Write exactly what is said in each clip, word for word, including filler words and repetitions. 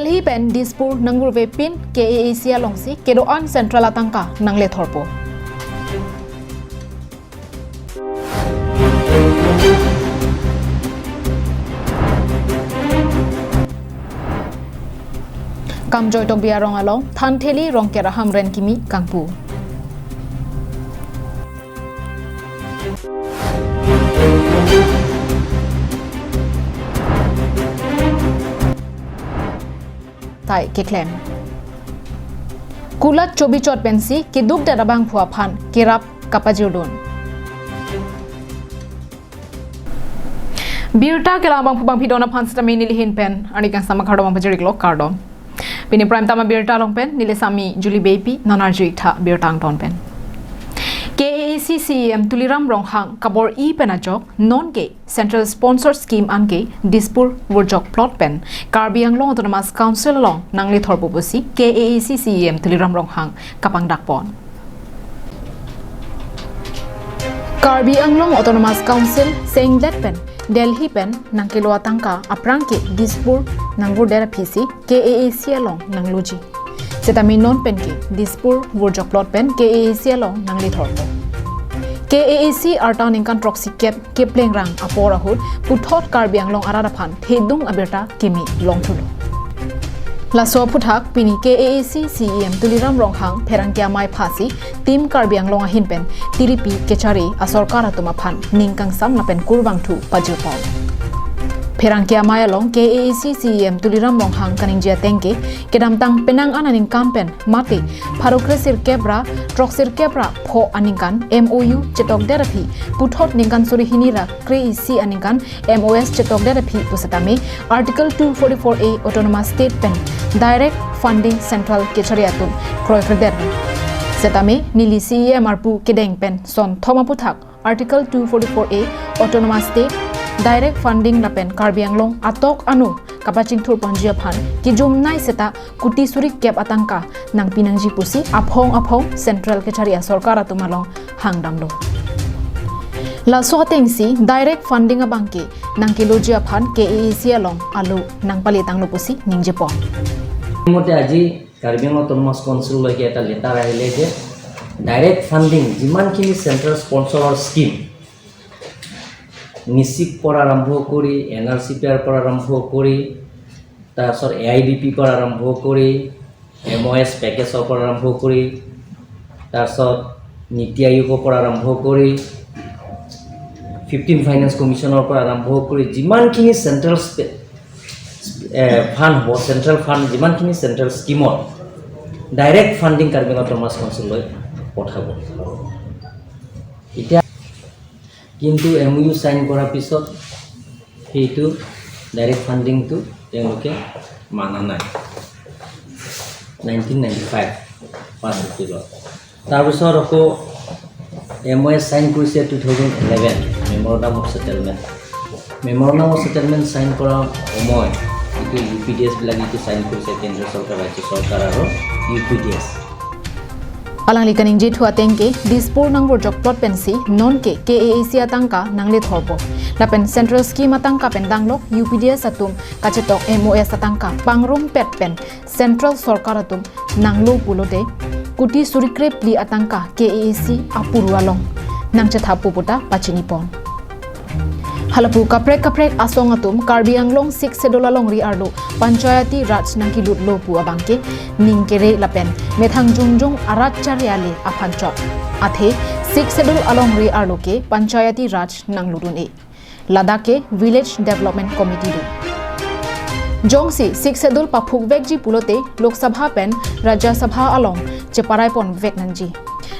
Delhi pen Dispur nangvurve pin K A A C alongsi kedo-an central atangka nanglethorpo. Kamjoi Tokbi arong along Thantheli Rongker a Hamren kimi kangpu. Thai keklem. Kulat chobi chot pensi keduk dada bangphu aphan kerap kapajirdun. Birta kelang bangphu bangphi don aphan sitame nelihin pen arni kangsam akardom pajir-iklo, kardom. Pini Prime Time abirta along pen neli sami Julie Beypi, non arju-ik tha birta angton pen. K A A C C E M Tuliram Ronghang kabor-i pen ajok nonke Central Sponsor Scheme anke Dispur Vurjok Plot pen Karbi Anglong Autonomous Council along nanglethorpo pusi K A A C C E M Tuliram Ronghang kapangdakpon. Karbi Anglong Autonomous Council senglet pen Delhi pen nangkelo atangka aphrang ke Dispur nangvurdet aphisi K A A C along nangloji. Sitame non penke Dispur Vurjok Plot pen K A A C along nanglethorpo. K A A C arta ningkan throksi kep keplengrang apor ahut puthot Karbi Anglong arat aphan thedung abirta kimi longthulo. Laso aphuthak pini K A A C C E M Tuliram Ronghang pherangke amei phasi Team Karbi Anglong ahin pen tiripi kechari asorkar atum aphan ning kangsam lapen kurvangthu pajirpon. Pherangke amei along K A A C C E M Tuliram Ronghang kaningje ateng ke kedamtang penang an aningkan pen mate pharo kresirkep ra throksirkep ra pho aningkan M O U chetokdet aphi puthot ningkan suri hini ra kre-isi aningkan M O S chetokdet aphi pusitame Article two forty-four A Autonomous State pen direct funding central kechari atum kroikredet. Sitame neli C E M arpu kedeng pen son thom aphuthak Article two forty-four A Autonomous State direct funding lapen Karbi Anglong atok anu kapachingthurponji aphan kijumnei seta kuti suri kep atangka nangpi nangji pusi aphong aphong central kechari asorkar atum along hangdamlo. Laso atengsi direct funding abangke nangkeloji aphan K A A C along alo nangpale tanglo pusi ningjepon. মতে আজি কাৰ্বি আংলং অট'নমাছ কাউন্সিললৈকে এটা লেটাৰ আহিলে যে direct funding যিমানখিনি চেণ্ট্ৰেল স্পনচৰৰ স্কিম, নিচিপ পৰা আৰম্ভ কৰি N R C P R পৰা আৰম্ভ কৰি তাৰপিছত এ আই ডি পি পৰা আৰম্ভ কৰি এম অ' এছ পেকেজৰ পৰা আৰম্ভ কৰি তাৰপিছত নীতি আয়োগৰ পৰা আৰম্ভ কৰি ফিফটিন ফাইনেন্স কমিশ্যনৰ পৰা আৰম্ভ কৰি যিমানখিনি চেণ্ট্ৰেল ফাণ্ড হ'ব, চেণ্ট্ৰেল ফাণ্ড যিমানখিনি চেণ্ট্ৰেল স্কিমত ডাইৰেক্ট ফাণ্ডিং কাৰ্বি আংলং অট'নমাছ কাউন্সিললৈ পঠাব। এতিয়া কিন্তু এম অ' ইউ চাইন কৰাৰ পিছত সেইটো ডাইৰেক্ট ফাণ্ডিংটো তেওঁলোকে মানা নাই। নাইনটিন নাইণ্টি ফাইভ পাছ এপ্ৰিলত। তাৰপিছত আকৌ এম অ' এছ চাইন কৰিছে two thousand eleven memorandum of settlement. Memorandum of settlement sign কৰা সময় যিটো ইউ পি ডি এছবিলাক যিটো চাইন কৰিছে কেন্দ্ৰীয় চৰকাৰ, ৰাজ্য চৰকাৰ আৰু U P D S. Alangli kaningje thu ateng ke Dispur nangvurjok plot pensi nonke K A A C atangka nanglethorpo. Lapen central scheme atangka pen danglok U P D S atum kachetok M O S atangka pangrumpet pen central sorkar atum nanglo pulote kuti suri krephli atangka K A A C apuru along nangchethapo puta pachinipon. Halapu kaprek kaprek asong atum Karbi Anglong Sixth Schedule alongri arlo Panchayati Raj nangkelutlo pu abangke ning kere lapen methang jongjong arat chariale aphan chot. Athe Sixth Schedule alongri arlo ke Panchayati Raj nanglutdun-e. Ladak ke Village Development Committee do. Jongsi Sixth Schedule paphukvekji pulote Lok Sabha pen Rajya Sabha along cheparaipon vek nangji.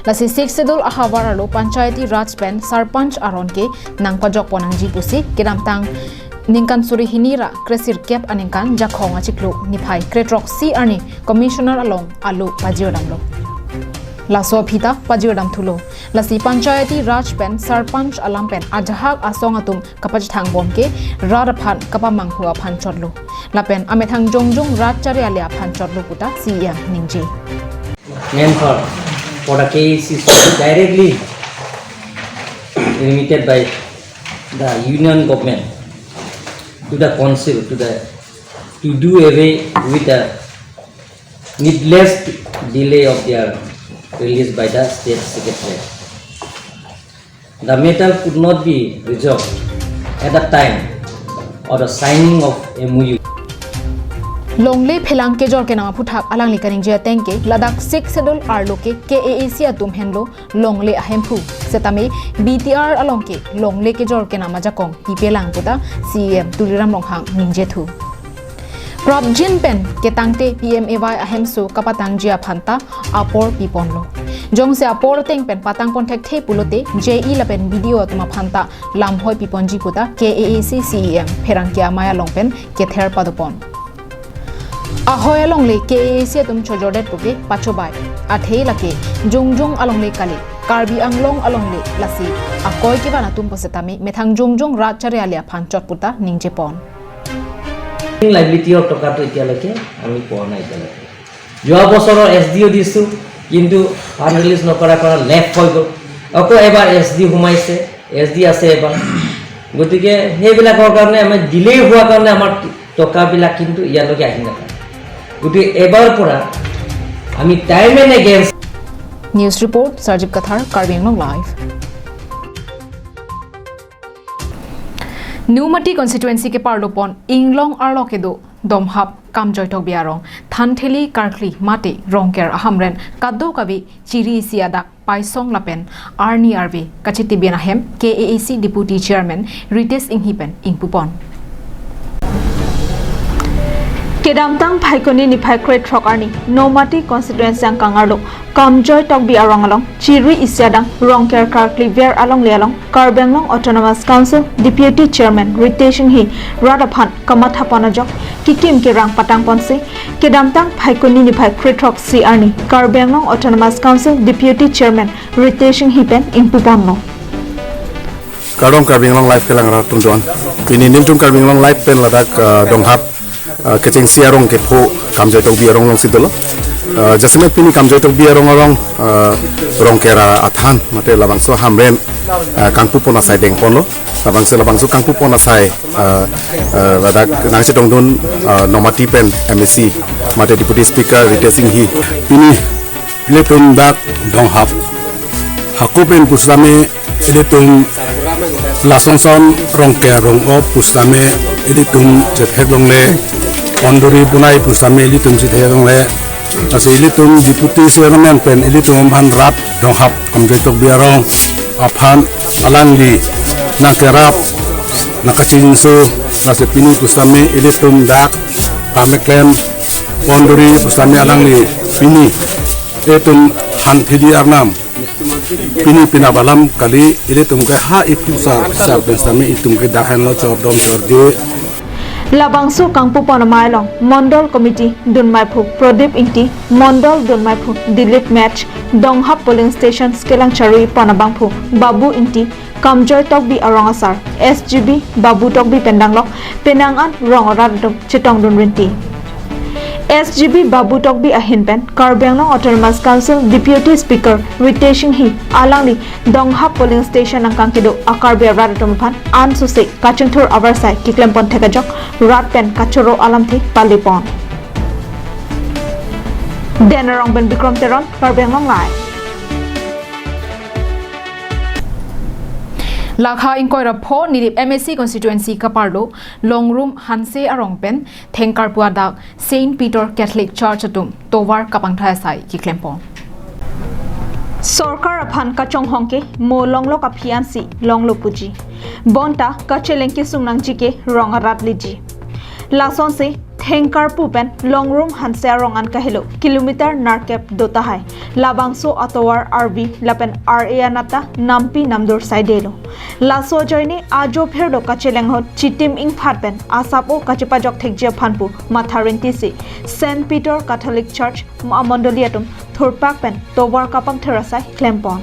Lasi Sixth Schedule ahavar arlo Panchayati Raj pen Sarpanch aron ke nangpajokpon nangji pusi kedamtang ningkan suri hini ra kresirkep aningkan Jakhong achiklo niphai kretroksi arni Commissioner along alo pajirdamlo. Laso aphi ta pajirdam thulo. Lasi Panchayati Raj pen Sarpanch alam pen ajahak asong atum kapachethang bom ke rat aphan kapamanghu aphan chotlo. Lapen amethang jongjong rat chariale aphan chotlo puta C E M ningje. Manpower for the K A A C should be directly remitted by the union government to the council, to the to do away with the needless delay of their release by the state secretary. The matter could not be resolved at the time of the signing of M O U. Longle phelang kejor kenam aphuthak alangli kaningje ateng ke ladak Sixth Schedule arlo ke K A A C atum henlo longle ahemphu setame B T R along ke longle kejor kenam ajakong pipelang puta C E M Tuliram Ronghang ningje thu. Prapjin pen ketangte P M A Y ahemso kapatangji aphanta apor piponlo. Jongsi apor ateng pen patangpon thekthe pulote J E lapen B D O atum aphanta lamhoi piponji puta K A A C C E M pherangke amei along pen kether padopon. Ahoi alongle K A A C atum chojordet puke pachobai. Athe lake jongjong alongle kali. Karbi Anglong alongle lasi akoi kevan atum pusetame methang jongjong rat chari ale aphan chot puta ningjepon. Liability of টকাটো এতিয়ালৈকে আমি পোৱা নাই এতিয়ালৈকে। যোৱা বছৰৰ এছ ডিও দিছোঁ, কিন্তু ফাণ্ড ৰিলিজ নকৰাৰ পৰা লেফ্ট হৈ গ'ল। আকৌ এবাৰ এছ ডি সোমাইছে, এছ ডি আছে এবাৰ। গতিকে সেইবিলাকৰ কাৰণে আমাৰ ডিলে হোৱাৰ কাৰণে আমাৰ টকাবিলাক কিন্তু ইয়ালৈকে আহি নাপায়। গতিকে এবাৰ পৰা আমি time and against News report, Sarjip Kathar, Karbi Anglong Live. Nomati constituency ke parlopon Inglong arlo kedo Donghap Kamjoy Tokbi arong Thantheli Karkli mate Rongker ahamren kadokave chiri isi adak paisong lapen arni arve kachitibin ahem K A A C Deputy Chairman Ritesh Enghi pen ingpupon. Kedamtang Phaikuni niphai krethrok arni Nomati constituency angkang arlo Kamjoy Tokbi arong along chiri isi adang Rongker Karkli ver alongle along Karbi Anglong Autonomous Council Deputy Chairman Ritesh Enghi rat aphan kamathapon ajok kikim kirang patangponsi kedamtang Phaikuni niphai krethrok isi arni Karbi Anglong Autonomous Council Deputy Chairman Ritesh Enghi pen ingpuponlo. Kardom Karbi Anglong Live kelang rat atum doan. Pini nelitum Karbi Anglong Live pen ladak uh, Donghap uh, kechengsi arong kepho Kamjoy Tokbi arong alongsi dolo. Uh, jasemet pini Kamjoy Tokbi arong arong uh, Rongker athang mate labangso ahamren uh, kangpupon asai dengponlo. Labangso labangso kangpupon asai uh, uh, ladak nangchetongdun uh, Nomati pen M A C mate Deputy Speaker Ritesh Enghi. Pini ilitum dak Donghap hako pen pusitame ilitum lasonson Rongker rong-op pusitame ilitum chetheklongle, ponduri bunai pusitame ilitum chetheklongle. Lasi ilitum Deputy Chairman pen ilitum aphan rat Donghap Kamjoy Tokbi arong aphan alangli nangkerap nangkachinso, lasi pini pusitame ilitum dak pameklem ponduri pusitame alangli pini ilitum Thantheli arnam pini penap alam kali, ilitum ke ha iphu sar sar pen sitame itum ke dak henlo chordom chorje. Labangso kangpupon amei along Mondol Committee dunmeiphu Pradip Ingti, Mondol dunmeiphu Dilip Mech, Donghap polling stations kelang charipon abangphu Babu Ingti, Kamjoy Tokbi arong asar S G B Babu Tokbi pen danglok penang an rong arat atum chetongdun rinti. S G B Babu Tokbi ahin pen Karbi Anglong Autonomous Council Deputy Speaker Ritesh Enghi alangli Donghap polling station angkang kedo a-Karbi arat atum aphan ansose kachingthur avarsai kiklempon thek ajok rat pen kachoro alamthe palipon. Denarong pen Bikrom Teron, Karbi Anglong Live. Lakha ingkoi ra pho Nilip M A C constituency kaparlo Longrum Hanse arong pen thengkarpu adak Saint Peter Catholic Church atum tovar kapangthai asai kiklempon. Sorkar aphan kachonghong ke mo longlok aphi ansi longlo puji. Bonta kacheleng kesung nangji ke rong arat liji. Lasonsi thengkarpu pen Longrum Hanse arong an kahelo kilometer nerkep do tahai. Labangso atovar arvi lapen ar-e anat ta nampi namdur saidelo. Laso ajoine ajo phirlo kacheleng ahut chitim ingphat pen asap-o kachepajok thekji aphan pu matha rintisi Saint Peter Catholic Church amondoli atum thurpak pen tovar kapangthir asai klempon.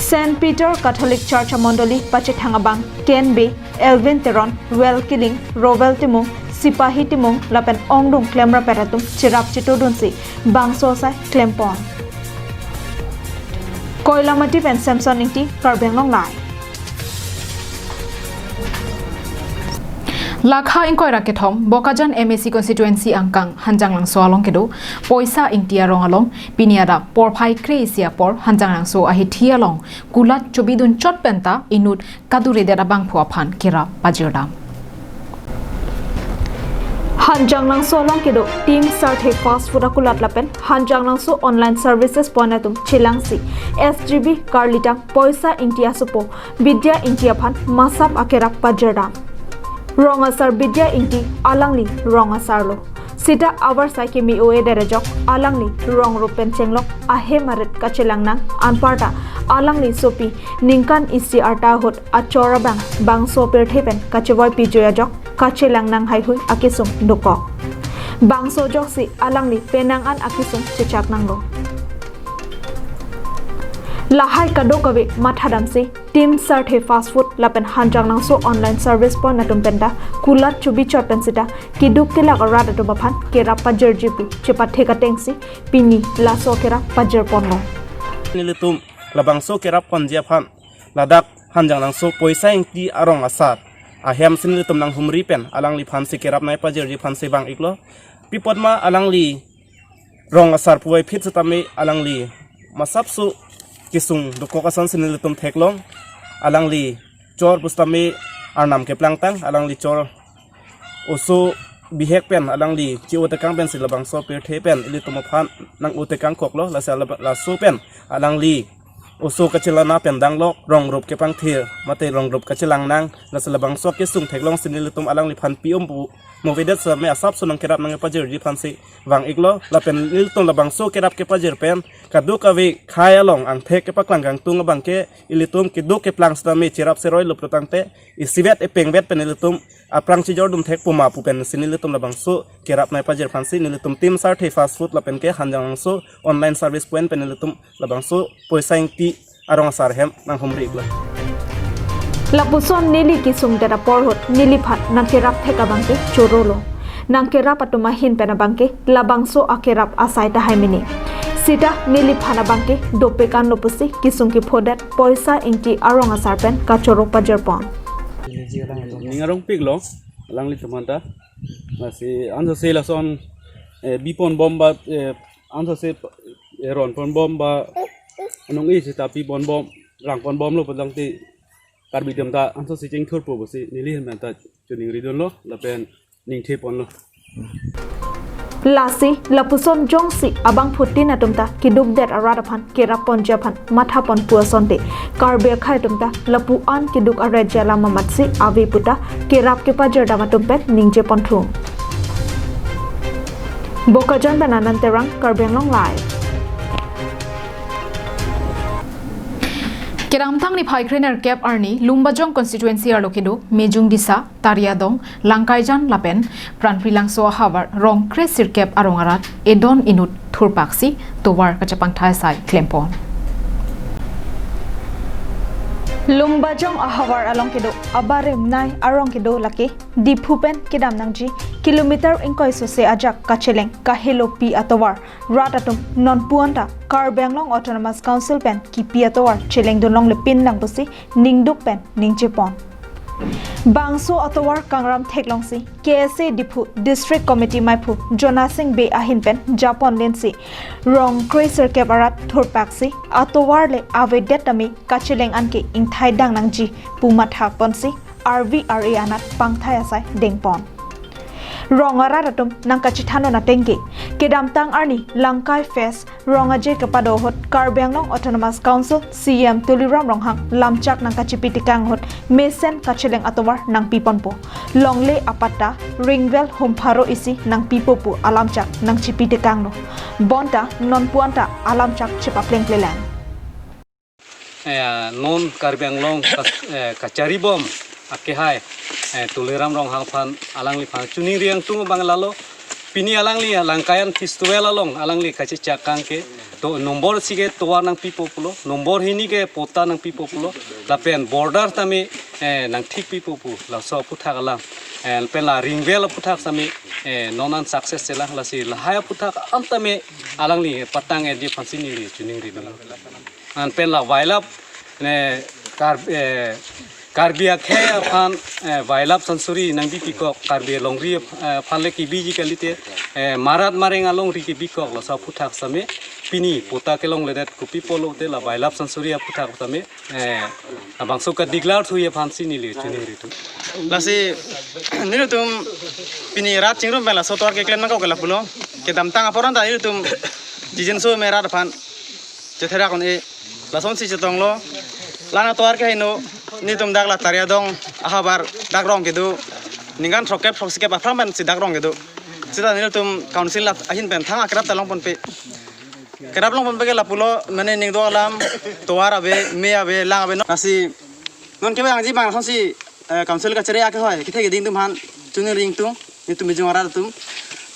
Saint Peter Catholic Church amondoli pachethang abang Ken Bey Elvin Teron, Well Killing, Rovel Timung, Sipahi Timung lapen ongdung klemrap atum cherap chetodunsi bangso asai klempon. Koilamati pen Samson Ingti, Karbi Anglong Live. Lakha ingkoi ra kethom, Bokajan M A C constituency angkang Hanjanglangso along kedo Poisa Ingti arong along pini adap porphai kre-isi apor Hanjanglangso ahithi along kulat chobidun chot penta inut kaduredet abangphu aphan kerap pajirdam. Hanjanglangso along kedo Team Sarthe Fast Food akulat lapen Hanjanglangso Online Services Point atum chelangsi S G B karlitang Poisa Ingti asopo Bidya Ingti aphan masap akerap pajirdam. Rong asar Bidya Ingti alangli rong asarlo. Sita avarsai keme-o-edet ajok alangli rong rup pen chenglok ahem arit kachelang nang, anparta alangli sopi ningkan isi arta ahut achor abang bangso pirthe pen kachevoi pijoi ajok kachelang nang haihui akesung dokok. Bangso ajoksi alangli penang an akesung chechak nanglo. Lahai kadokave mathadamsi Team Sarthe Fast Food lapen Hanjanglangso Online Service Point atum penta kulat chobi chot pen sita keduk kelak arat atum aphan kerap pajirji pu chepathek atengsi pini laso kerap pajirponlo. Nelitum labangso kerap ponji aphan ladak Hanjanglangso Poisa Ingti arong asar ahem si nelitum nanghumri pen alangliphansi kerap nangpajirji aphansi vang-iklo. Pi apotma alangli rong asar puvoiphit setame alangli masapso kesung dokok asonsi nelitum theklong. Alangli chor pu setame arnam keplangtang, alangli chor oso bihek pen alangli che-o tekang pensi labangso pirthe pen ilitum aphan nang-o tekangkoklo, lasi laba-, laso pen alangli oso kachelana pen danglok, rong rup kepangthir mate rong rup kachelang nang, lasi labangso kesung theklongsi nelitum alangliphan pi-om pu movedet setame asapso nangkerap nangpajirji aphansi vang-iklo. Lapen nelitum labangso kerap kepajir pen kadokave khei along angthek kepaklang kangtung abangke ilitum keduk keplang setame cherap seroi luplo tangte isivet epengvet pen ilitum aphrang chejordun thek puma pu pensi nelitum labangso kerap nangpajir aphansi nelitum Team Sarthe Fast Food lapenke Hanjanglangso Online Service Point pen nelitum labangso Poisa Ingti arong asar ahem nanghumri-iklo. Lapuson neli kesungdet apor ahut neliphan nangkerap thek abangke chorolo. Nangkerap atum ahin pen abangke labangso akerap asai tahai mene. Sita neliphan abangke dopik anlo pusi kesung kephodet Poisa Ingti arong asar pen kachoro pajirpon. Ning arongpiklo alanglitum aphanta. Lasi ansose lason, eh, biponbom ba, eh, ansose, eh, ronponbom ba, anong-e sita piponbom, rangponbomlo pu tangte Karbi atum ta ansose chingthurpo pusi neli ahin pen ta choningridunlo lapen ningtheponlo. Lasi lapuson jongsi abangphutin atum ta kedukdet arat aphan kerap ponji aphan mathapon pu asonte Karbi akhei atum ta lapu-an keduk arje alam amatsi ave puta kerap kepajirdam atum pen ningjeponthu. Bokajan pen Anand Terang, Karbi Anglong Live. Kedamtang niphai krenerkep arni Lumbajong constituency arlo kedo Mejung Disa, Tariadong, Langkaijan lapen Pranprilangso ahavar rong kre-sirkep arong arat edon inut thurpaksi tovar kachepangthai asai klempon. Lumbajong ahavar along kedo abarim nai arong kedo lake Diphu pen kedam nangji kilometer ingkoi sose ajak kacheleng kahelo pi atovar rat atum nonpu anta Karbi Anglong Autonomous Council pen kipi atovar chelengdun longle pinlang pusi ningduk pen ningjepon. Bangso atovar kangram theklongsi K S A Diphu District Committee maiphu Jonasing Bey ahin pen japon lensi rong kre-sirkep arat thurpaksi atovar le avedet tame kacheleng anke ingthai dang nangji pu mathaponsi R V R A anat pangthai asai dengpon. Rong arat atum nangkachithannon atengke kedamtang arni Langkai Phase rong aje kepado ahut Karbi Anglong Autonomous Council C E M Tuliram Ronghang lamchak nangkachipitekang ahut mesen kacheleng atovar nangpiponpo. Longle apatta ringwell hum pharo isi nangpipo pu alamchak nangchipitekanglo. Bonta nonpu anta alamchak chepaplengplelang. Eh, non Karbi Anglong kas-, eh, kacharibom akehai, eh, Tuliram Ronghang aphan alangliphan choningri ingtung abang lalo. Pini alangli Langkaijan festival along alangli kachechak kangke to nombor isi ke tovar nangpipo pulo, nombor hini ke patta nangpipo pulo, lapen border tame eh, nangthik pipo pu laso aphuthak alam, eh, pen la ring well aphuthak sitame, eh, non an success chelang, lasi lahai aphuthak an tame alangli patang-etji aphansi neli choningri dolo. An pen la wildlife, eh, Kar-, eh, Karbi akhei aphan, eh, wildlife sanctuary nangbi pikok, Karbi alongri, eh, aphan le kebiji kalite, eh, marat mareng alongri kebikok laso aphuthak sitame pini patta kelongledet, kopi pulote la wildlife sanctuary aphuthak sitame, eh, labangso ke-declare thuji aphansi neli choningri dun. Lasi nelitum pini rat chingrum pen laso tovar keklem nangkok ke lapulo. Kedamtang apor anta nelitum jijinso me rat aphan chetherak un-e, lasonsi chetonglo. La-an atovar ke heno, nelitum dak la Tari Adong ahavar dak rong kedo, ningkan throkkep throksi kep aphrang pensi dak rong kedo. Seta nelitum council la ahin pen thang akrap ta longponpe. Kerap longponpe ke lapulo, mane ning do alam, tovar ave, me ave, lang ave, no. Lasi non kevangji abang lasonsi, eh, council kachari akehoi kethe keding atum aphan choningri ingtung, nelitum Mijung arat atum.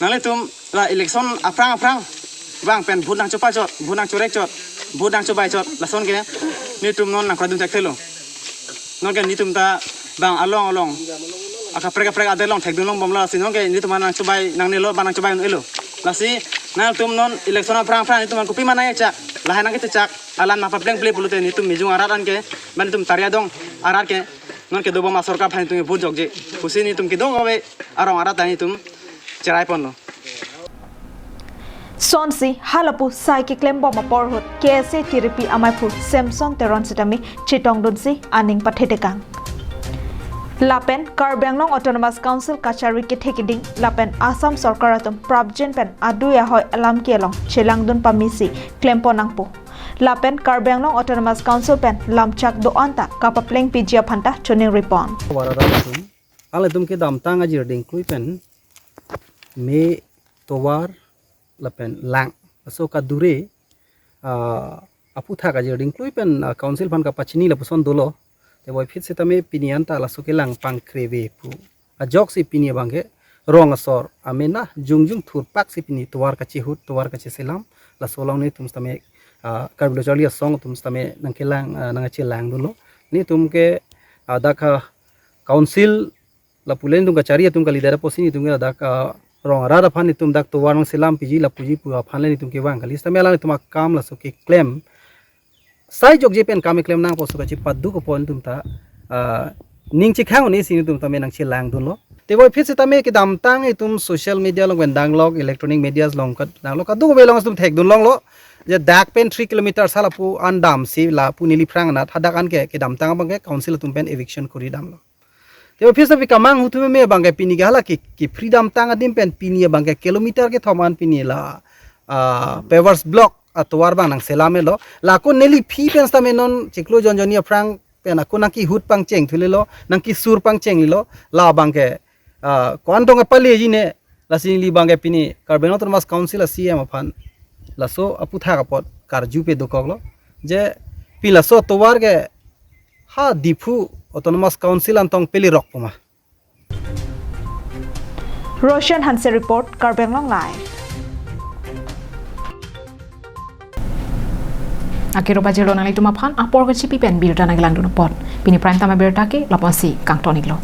Nanglitum la election aphrang aphrang vang pen vote nangchopai chot, vote nangchorek chot, vote nangchobai chot, lason ke nelitum non nangkradun thekthelo. Non ke nelitum ta bang along along, akaprek kaprek adet along thekdun longbomlo, lasi non ke nelitum aphan nangchobai nangnelo, bang nangchobai un-elo. Lasi nangtum non election aphrang aphrang nelitum aphan kopima nangchechak, lahai nangkechechak alam nangpaplengple pulote nelitum Mijung arat an ke, bang nelitum Tari Adong arat ke, non kedobom asorkar aphan nelitum vote jokje pusi nelitum kedo kave arong arat ta nelitum cheraiponlo. Sonsi halapu sai keklembom apor ahut K S A T D P amaiphu Samson Teron sitame chetongdunsi aning pathetekang. Lapen Karbi Anglong Autonomous Council kachari kethe keding lapen Assam sorkar atum prapjin pen adui ahoi alam kelong chelangdun pamesi klempon nangpo. Lapen Karbi Anglong Autonomous Council pen lamchak do-an ta kapaplengpiji aphan ta choningripon. Tovar arat atum, alanglitum kedamtang ajir dingklui pen me, tovar lapen lang, laso kadure, ah, aphuthak ajir dingklui pen, ah, council aphan kapachini lapuson dolo. Teboi phit sitame pini anta laso kelang pangkreve pu ajoksi pini abangke rong asor amena jongjung thurpaksi pini tovar kachehut, tovar kacheselam, laso along nelitum sitame, ah, Karbi Lo Charli Asong atum sitame nangkelang, ah, nangchelangdunlo. Nelitum ke, ah, dak, ah, council lapu le nelitum kachari atum kalidet apotsi nelitum ke dak, ah, rong arat aphan nelitum dak tovar nangselampiji lapuji pu aphan le nelitum kevang kali. Sitame alanglitum akam laso keklem sai jokje pen kam keklem nangpo, laso kachepaduk apot nelitum ta, ah, ning chekhang un-esi nelitum tame nangchelangdunlo. Teboi phit sitame kedamtang itum social media along pen danglok, electronic medias along kat danglok, kadokave along itum thekdun longlo. Je dak pen three kilometer halapu an damsi lapu neli aphrang anat hadak an ke kedamtang abangke council atum pen eviction kori damlo. Teboi phit sitame kamang hutu meme abangke pini ke hala ke, ke freedom tang adim pen pini abangke kilometer kethom an pini la, ah, pavers block atovar abang nangselamlo. La ako neli aphi pen sitame non chiklo jonjoni aphrang pen ako nangkehut pangcheng thulelo, nangkesur pangchenglelo, la abangke, ah, ko-an tong kapaleji ne, lasi neli abangke pini Karbi Anglong Autonomous Council a C E M aphan laso aphuthak apot karju pe dokoklo. Je pini laso tovar ke ha Diphu Autonomous Council an tong pelerok puma. Roshan Hanse report, Karbi Anglong Live. Akero pajirlo nanglitum aphan apor kachipi pen birta nangkelangdun apot. Pini prime time abirta ke lapu-ansi kangton-iklo.